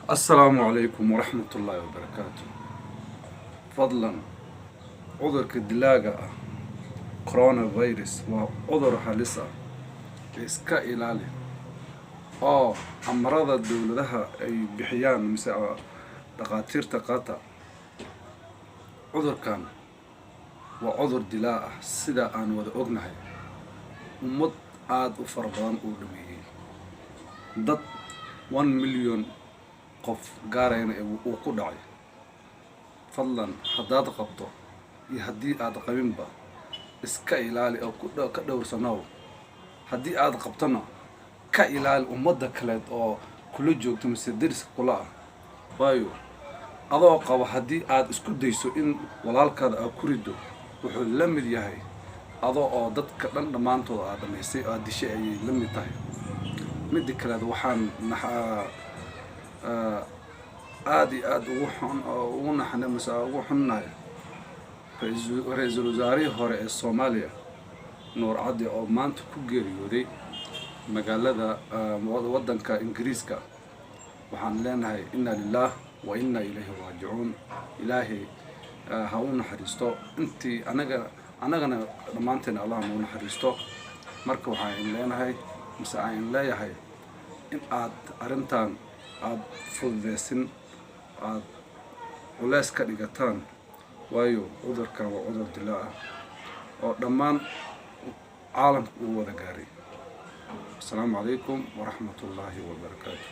Asalaamu calaykum waraxmatullaahi wabarakaatu. Fadlan, cudurka dilaaga ah coronavirus waa cudur halis ah, iska ilaali oo amarada dowladaha ay bixiyaan mise dhakhaatiirta qaata. Cudurkan waa cudur dilaa ah, sida aan wada ognahay. Ummad aada u fara badan uu dhameeyey, dad 1 million qof gaarayna uu ku dhacay. Fadlan, haddaad qabto iyo haddii aad qabinba, iska ilaali oo ka dhowrsanow. Haddii aad qabtona, ka ilaali ummadda kaleed oo kula joogto mise deriska kula ah, waayo adoo qabo haddii aad isku dayso in walaalkaada aad ku riddo, wuxuu la mid yahay adoo oo dadka dhan dhammaantooda aad dhamaystay oo aad dishay ayay la mid tahay. Midda kaleed, waxaan aada iyo aada ugu xun ugu naxnay mise ugu xunnahay ra-iisul wasaarihii hore ee Soomaaliya, Nuur Caddi, oo maanta ku geeriyooday magaalada waddanka Ingiriiska. Waxaan leenahay inna lilah wa inna ilayhi raajicuun. Ilaahay ha u naxariisto intii anaga annagana dhammaanteena Allah noo naxariisto. Marka waxaan leenahay mise aan leeyahay in aad arrintan aada fududeysin, aada culeys ka dhigataan, waayo cudurkan waa cudur dilaa ah oo dhammaan caalamka uu wada gaaray. Asalaamu calaykum waraxmatullaahi wabarakaatu.